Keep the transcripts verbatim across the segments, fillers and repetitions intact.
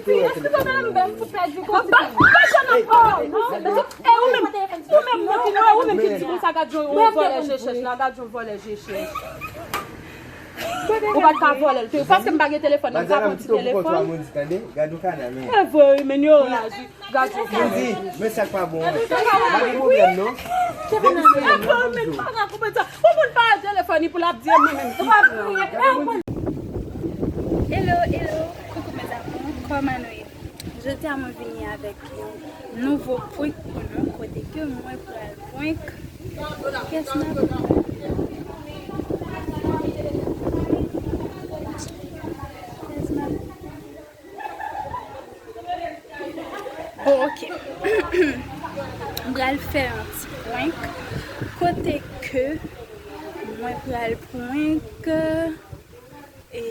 Fi, èske w ta nan menm pou pèdi kòb? Ba, ba, ba, janm ap, oh, non. E ou menm, ou menm, non, Pino, e ou menm ki di konsa, gad yon, yon vòlè je chèch la, gad yon vòlè je chèch. Ou pa t ka vòlè l, tou. Paske m pa gen telefòn, m ka pran ti telefòn. Gad yon kana, men. E vre, wi, men yo raji. Gad yon kana. Mondi, men sa k pa bon an. Pa gen pwoblèm, non. Depi se yon moun, pa gen pwoblèm. Yon moun pa al telefòn li pou l ap di mwen menm. Hello, hello, coucou mes amours, kòman nou ye? Jodi a mwen vini avèk yon nouvo prank pou nou, kote ke mwen pral prank. Kès nan? Kès nan? Bon, ok. M pral fè yon ti prank. Kote ke mwen pral prank, e,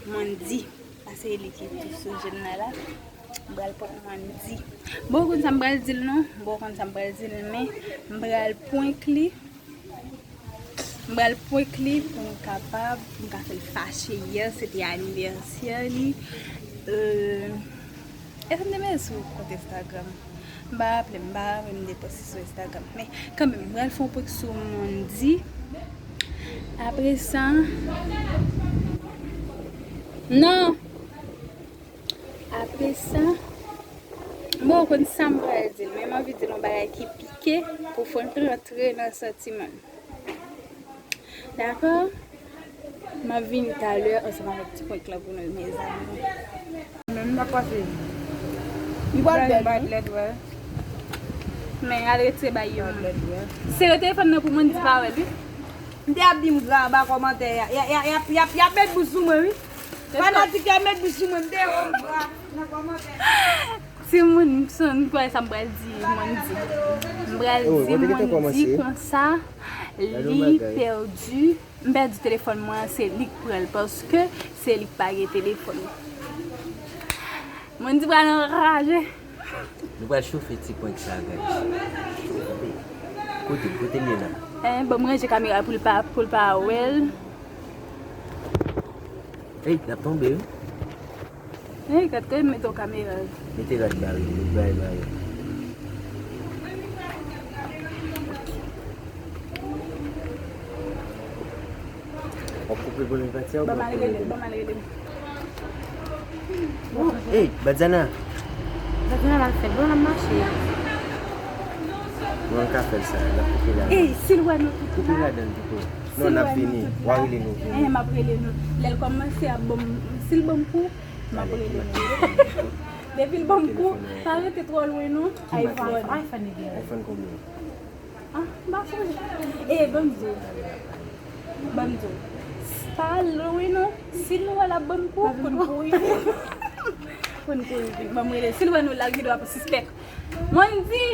Mandy. Paske li ki tou sou je m nan la. M pral prank Mandy. Bon, ou konn sa m pral di l non. Bon, ou konn sa m pral di l, men m pral prank li. M pral prank li pou m kapab, pou m ka fè l fache. Yè, se te anivèsè li. Euh, èske m te mete sou kont Instagram? M pa raple, m pa raple m te poste sou Instagram. Men, kanmenm, m pral fè yon prank sou Mandy. Apre sa, non! Apre sa, bon, ou konn sa m pral di l, men m anvi di l yon bagay ki pike pou fè l rantre nan santiman l. Dakò? M ap vini talè ansanm avèk ti prank lan pou nou, mezanmi. Men m pa pase. Li pral bèl, wi. Men al retire bay yo. Li pral bèl, wi. Sere telefòn nan pou Mandy pa wè l, wi. M te ap di m gra anba kòmantè a. Y a, y a, y a, y a, y ap met bouch sou mwen, wi. Fanatik yo met bouch sou mwen, m te wè m gra nan kòmantè. Timoun, m kwè sa m pral di Mandy. M pral di Mandy konsa, li pèdi, m pèdi telefòn mwen, se li k pran l, paske se li k pa gen telefòn. Mandy pral anraje. Nou pral chofe ti prank sa, guys. Kote l, kote l ye la? Eh, ban m ranje kamera pou l pa, pou l pa wè l. Ey, l ap tonbe, wi. Ey, gad, kòman m mete yon kamera. Mete rad ba yo, mete bay ba yo. W ap koupe premye pati a, ou pral koupe premye? Ban m al rele l, ban m al rele l. Ey, Badiana! Badiana pa fè bon, l ap mache. Bon, n ka fè l sa, n ap koupe la. Ey, si l wè nou tout la. Koupe ladan l pito. Non, n ap vini. W a rele nou vini. Eh, m ap rele nou. Lè l kòmanse ap ban m, si l ban m kou, m ap rele nou. Depi l ban m kou, pa rete twò lwen non. iPhone. iPhone konbyen? Ah, m pa sonje. Eh, ban m di w. Ban m di w. Pa al lwen non. Si l wè l ap ban m kou, pou n kouri vit. Pou n kouri vit. Ban m rele. Si l wè nou la, l gen dwa pou sispèk. Mandy!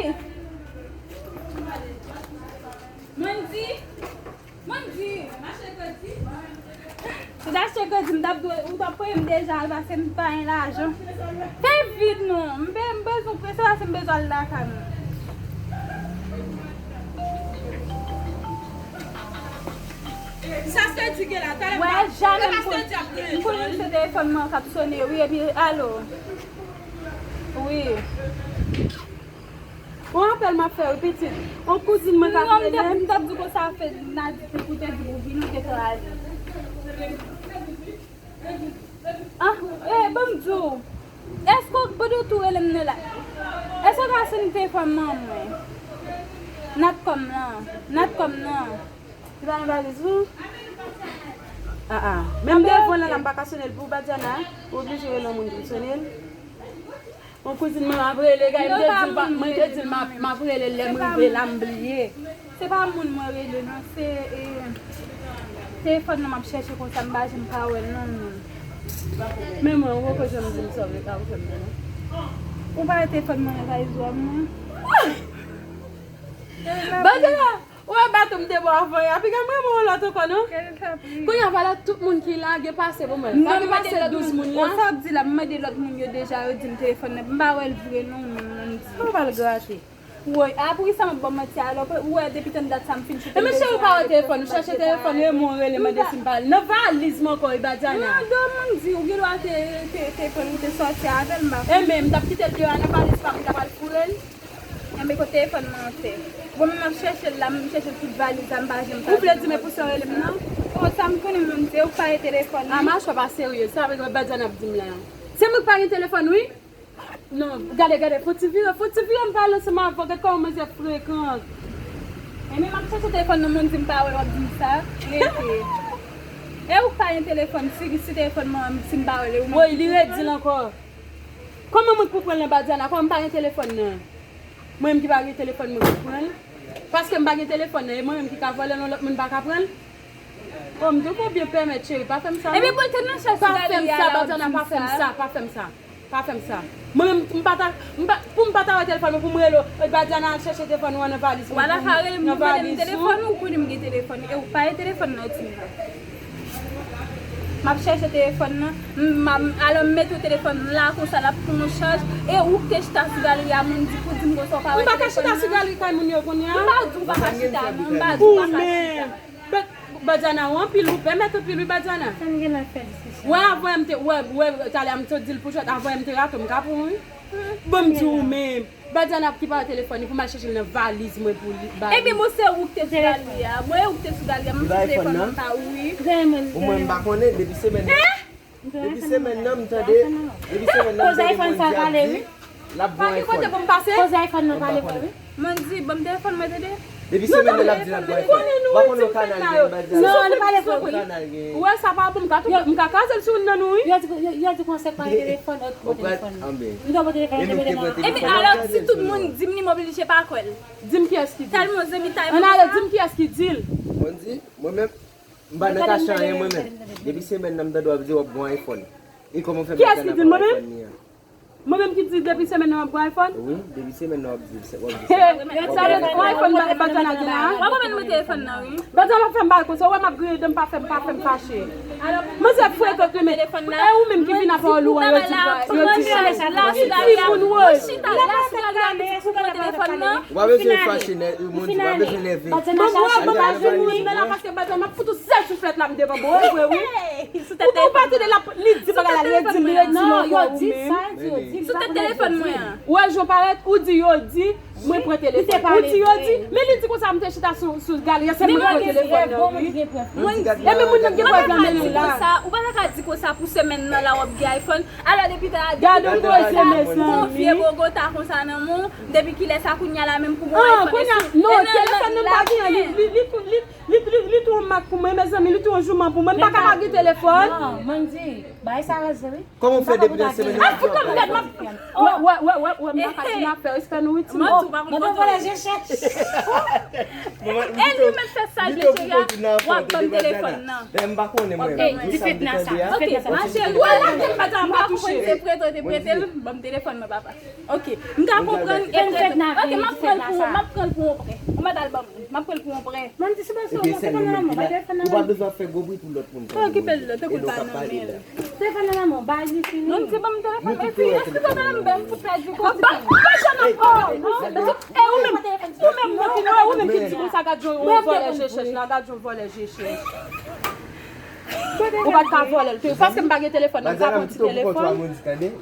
Mandy! Mandy! Ou t achte kredi, m t ap dwe, ou t ap peye m deja, paske m pa gen lajan. Fè vit non, m be-, m bezwen prese paske m bezwen al lakay mwen. Sa se di gen la, talè m pa, e pa se di ap rele. M konnen se telefòn mwen k ap sone, wi, epi, alo. Wi. Yon apèl m ap fè, wi, pitit. Yon kouzin mwen k ap rele m. Non, m t ap, m t ap di konsa, fè Nadi te pou te di pou vini, ou te kraze. Ah, eh, ban m di w. Èske w, pandan w tou rele m nan la, èske w ka sone telefòn manman mwen? Natcom nan, Natcom nan. Li pa nan valiz ou? Ah, ah. Menm devan la, la, m pa ka sone l pou Badiana. Ou oblije rele yon moun pou l sone l. Yon kouzin mwen m ap rele, gade, m te di l pa, mwen te di l m ap, m ap rele l lè m rive la, m bliye. Se pa moun mwen rele non, se, eh, telefòn nan m ap chèche konsa, m pa janm ka wè l non, non. Men mwen, ou poko janm di m sa w vle ka ou fè m nan, non. Ou pa wè telefòn mwen nan valiz ou a mwen? Badiana! Ou wè bato m te ba w avan yè a, piga m renmen yon lòt ankò, non? Kounye a, valè tout moun ki la, gen pase pou mwen. Pa gen pase douz moun la. Sa w ap di la, m mande lòt moun yo deja, yo di m telefòn nan. M pa wè l vre, non, moun nan di. Ou pa al grate. Woy, a poukisa m ap ba w manti alò? Ou wè depi tann dat sa m fin chita. Ebyen cheri, ou pa wè telefòn, ou chèche telefòn, e mwen rele mande si m pa nan valiz mwen ankò, wi Badiana. Nan do m di, ou gen dwa te, te, te pran l, ou te sòti avè l, m pa konn. Ebyen, m t ap kite l deyò a nan valiz pa m, m t ap al foure l. Enben, kote telefòn mwen an te? Bon, men m ap chèche l la, m chèche tout valiz la, m pa janm pa. Ou vle di men pou sa w rele m nan? Oh, sa m konnen menm, se ou k pa gen telefòn wi. A, machwè pa serye, sa Badiana ap di m la. Se mwen k pa gen telefòn wi. Non, gade, gade, fò ti vire, fò ti vire m pale ansanm avè w, gad kòman manzè frekan. Enben, m ap chèche telefòn nan, moun di m pa wè l, w ap di m sa. Rete. E ou k pa gen telefòn, si, si telefòn mwen, si m pa wè l, e ou menm. Woy, li redi l ankò. Kòman mwen k pou pran l nan Badiana? Kòman m pa gen telefòn nan? Mwen menm ki pa gen telefòn, mwen k pou pran l? Paske m pa gen telefòn nan, e mwen menm ki ka vòlè l, yon lòt moun pa ka pran l? Oh, m di w fò w byen pèmèt, cheri, pa fè m sa non. Ebyen, bon, te nan chèch sou galeya la, w ap di m sa. Pa fè m sa, pa fè m sa, pa fè m sa. Mwen menm, m pa ta, m pa, pou m pa ta wè telefòn mwen, pou m rele w, e Badiana al chèche telefòn ou an nan valiz mwen. Ou pa ta ka rele m pou mande m telefòn ou, ou konnen m gen telefòn, e ou pa gen telefòn nan, ti m nan. M ap chèche telefòn nan, m, m, alò m mete w telefòn la konsa l ap pran yon chaj, e ou k te chita sou galri a, moun di pou di m konsa w pa wè telefòn nan. M pa ka chita sou galri kay moun yo kounye a. M pa di w pa ka chita non, m pa di w pa ka chita. Ou menm. Badiana, ou anpil, ou pèmèt anpil wi Badiana. Sa n gen la fè diskisyon. Wè, avè m te, wè, wè, talè a m te di l pou chòt, avè m te rato, m ka pran wi. Bon, m di ou menm. Badiana ki pa wè telefòn li pou m al chèche l nan valiz mwen pou li bay. Ebyen, bon, se ou k te sou galri a. Mwen, ou k te sou galri a, m chèche telefòn mwen pa ou wi. Ou mwen, m pa konnen, depi semèn nan. Depi semèn nan, m tande, depi semèn nan, m tande Mandy ap di l ap gen iPhone. Koze iPhone nan pale vre wi. Mandy, ban m telefòn mwen tande. Depi semèn nan, l ap di l ap gen iPhone. Ou pa konnen yon kanal ki gen Badiana? Non, li pale vre wi. Ou wè sa pa bon, m ka tou, m ka kraze l sou youn nan nou wi. Yo di, yo, yo di konsèy pa telefòn, yo di bon telefòn. M te bon telefòn, m te bon telefòn. Ebyen, alò, si tout moun di m li, m oblije pa kwè l. Di m kiyès ki di l. Tèlman zanmi tay mwen sa. Ann ale, di m kiyès ki di l. Mandy, mwen menm, M pa nan kache anyen mwen menm. Depi semèn nan m tande w ap di w ap gen yon iPhone. E kòman w fè m pa nan iPhone li an? Mwen menm ki di depi semèn nan w ap gen yon iPhone? Wi, depi semèn nan w ap di w ap gen yon iPhone. Sa vle di yon iPhone Badiana gen la? W ap remèt mwen telefòn nan wi. Badiana pa fè m bagay konsa, ou wè m ap griyen dan m, pa fè m, pa fè m fache. Manzè frekan wi men. E ou menm ki vin ap pawòl ou an, yo di, yo di. Li timoun woy. Chita la sou galri a, li di pou pran telefòn nan. Ou pa bezwen fache, Mandy, ou pa bezwen nève. Bon, mwen pa jwenn moun nan la paske Badiana m ap fout ou sèl souflèt la m devan bò, e vre wi. Ou pa tande l ap, li di bagay la, li redi, li redi l ankò ou menm. Sou tèt telefòn mwen an. Ou wè jan w parèt, ou di yo di, mwen pran telefòn. Ou di yo di, men li di konsa m te chita sou, sou galri a, se mwen ki pran telefòn nan wi. Ebyen moun nan gen prèv la, men li la. Ou pa ta ka di konsa pou semèn nan la w ap gen iPhone. Alò depi talè a, depi talè a, yon vye bogota konsa nan men w, depi kilè sa kounye a la menm pou gen iPhone? Non, telefòn nan m pa gen an, li, li, li, Li, li, li tou yon mak pou mwen, mezanmi, li tou yon jouman pou mwen. M pa ka pa gen telefòn. Non, Mandy, bagay sa raze wi. Kòman w fè depi nan semèn nan? Fout nan m tèt, m ap, wè, wè, wè, wè, wè, m pa ka di n ap fè respè nou wi, timoun. Mwen tou vòlè je chèch. E li menm fè sa l vle, cheri a, w ap ban m telefòn nan. M pa konnen mwen. Ti fèt nan sa, ti fèt nan sa. Ok, ma chérie, wè la, m pa touche. Se prete, te prete l, ban m telefòn mwen, papa. Ok, m ka konprann, e prete. Ok, m ap pran l pou, m ap pran l pou yon prè. Ou mèt al ban m li. M ap pran l pou yon prè. Mwen di si pa sou mwen, telefòn nan nan mwen, bay telefòn nan nan mwen. Ou pa bezwen fè gwo bri pou lòt moun. Pa okipe l, tankou l pa nan men l. Telefòn nan nan mwen, bay li fini. Non, m di ban m telefòn, epi eskize m, m fout pèdi kote. Ou pa janm ap pran. E ou menm, ou menm, ou menm ki di konsa, gad yon vòlè je chèch la, gad yon vòlè je chèch. Ou pa t ka vòlè l tou. Paske m pa gen telefòn, m pa pran ti telefòn.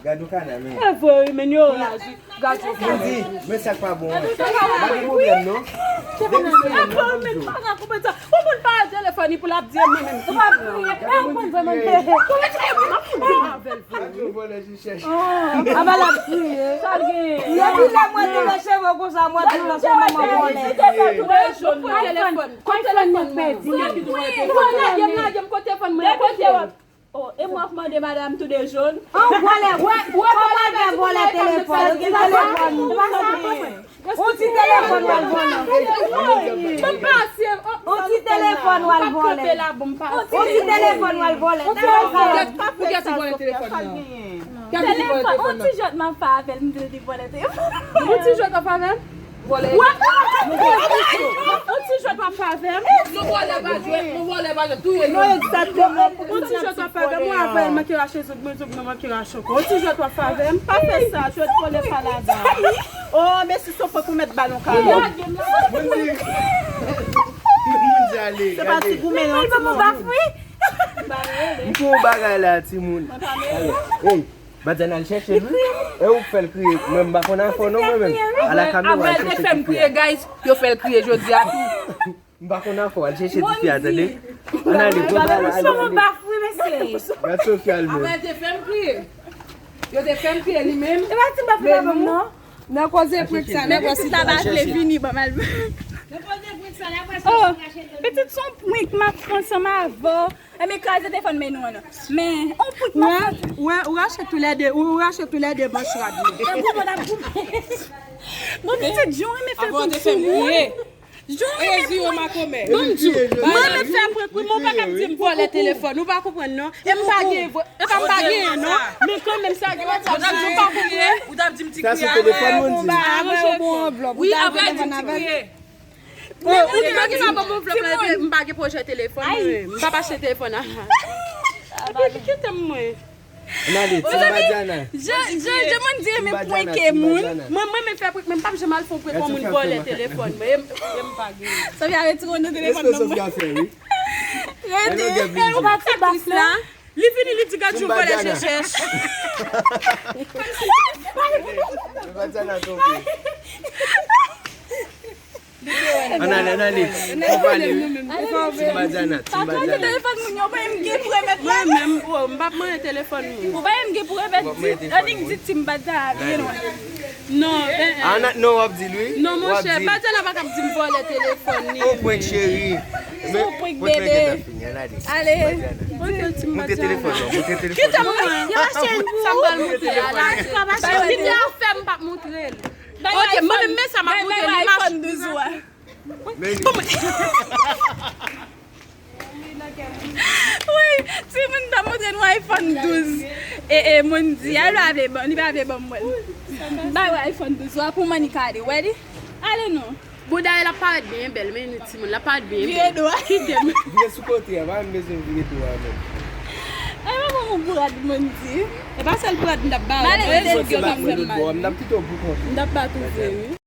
Gad yon kanal, men. E vre wi, men yo raje. Gad yon kanal. Mandy, men sa k pa bon an. Pa gen pwoblèm non. Depi semèn nan, pa konprann sa. Yon moun pa gen telefòn, li pou l ap di mwen menm. Ou pa priye, e ou konn vrèman. Ou mèt fè m ap fouti avè l. Gad yon vòlè je chèch. Aba l ap kriye. Sa l gen? Depi lè mwen tounen cheve konsa, mwen di nan se manman vòlè. Telefòn. Telefòn mwen pèdi. Ou lage m, lage m, kote telefòn mwen, kote? Oh, e mwen ap mande madanm tou de jòn. An vòlè, wè, wè, vòlè, vòlè telefòn, ou gen telefòn. Ou ti telefòn w al vòlè. Bon, pase, oh, ou ti telefòn w al vòlè. Ou ti telefòn w al vòlè. Pou kiyès ou vòlè telefòn nan? Telefòn, on ti jwèt m ap fè avè l, m di l vòlè telefòn. On ti jwèt w ap fè avè l? Vòlè. Ou ti jwèt w ap fè avè m? Nou vòlè pa jwèt, nou vòlè pa jwèt, touye nou. Non, egzakteman. Ou ti jwèt w ap fè avè m, ou ap fè l manke rache zong mwen, zong mwen manke rache ankò. Ou ti jwèt w ap fè avè m, pa fè sa, jwèt vòlè pa ladan. Oh, mesye, se prank ou mèt ba l yon kado. Moun di, moun di ale. Se pa ti goumen non, timoun. M pou yon bagay la, timoun. Ale. Hey. Badiana al chèche l wi. E ou k fè l kriye. Mwen m pa konn afè w non mwen menm. Ala kamera al chèche ti fi a. Apre l te fè m kriye, guys. Yo fè l kriye jodi a tou. M pa konn afè w, al chèche ti fi a tande. Ann ale, pran bagay la, ale, ale. Gad Sofia l menm. Apre l te fè m kriye. Yo te fè m kriye li menm. E pa ti m pa fè m non. Nan koze prank sa, nan koze prank sa. Pitit la pa vle vini, ban m al. Nan koze prank sa, nan koze prank sa. Oh, pitit, se yon prank m ap fè ansanm avè w. Ebyen, kraze telefòn men nou an. Men, on prank m ap fè. Wè, ou rache toulède, ou rache toulède manch rad nou. E goumen, n ap goumen. Bon, pitit, jan w renmen fè prank sou moun. Jan w renmen prank. Bon, m di w, mwen renmen fè prank wi, men w pa ka ap di m vòlè telefòn, ou pa konprann non. E m pa gen, e pa m pa genyen non. Men kanmenm sa gen WhatsApp, ou pa konprann. Ou t ap di m ti kriye. Sa sou telefòn ou di? Wi, apre di m ti kriye. Ou gen pa ban m anvlòp la, epi m pa gen pwojè telefòn mwen. M p ap achte telefòn a. Epi kite m mwen. Ann ale, Team Badiana. Jan, jan, jan moun di renmen pranke moun. Mwen, mwen menm fè prank, men m p ap janm al fè yon prank pou moun vòlè telefòn mwen. E m, e m pa gen. Sofia retire w nan telefòn nan mwen. Rete. E ou pa ti bas la. Li vini, li di gad yon vòlè chèchèch. Ann ale, ann ale. Ann ale. Ti Badiana, ti Badiana. Telefòn moun yo, pa m gen pou remèt la. Mwen menm, oh, m p ap manyen telefòn moun. Ou pa m gen pou remèt di, annik di ti Badiana, byen lwen. Non, eh, eh. Ah, non, non, w ap di l wi. Non, monchè, Badiana pa t ap di m vòlè telefòn ni. On prank cheri. Se yon prank bebe. Ale. Moute telefòn nan, moute telefòn nan. Kite mwen. Yo, cheri, sa m pral moutre a la. Kite afè m, m p ap moutre l. Ok, mwen menm men sa m ap moutre li mache. Men wi, timoun t ap montre nou iPhone douz. E, e, moun di, a, li pa vle ban, li pa vle ban mwen. Bay w iPhone douz, w a pou Monica ale, wè li? Ale non. Bon, dayè, l ap parèt byen bèl, men nou timoun, l ap parèt byen bèl. Vire do a. Kite m. Vire sou kote a, pa menm bezwen vire do a menm. E pa bon moun bourad moun di. E pa sèl bourad m t ap ba w. M t ap kite w pou kont ou. M t ap bat ou vre, wi.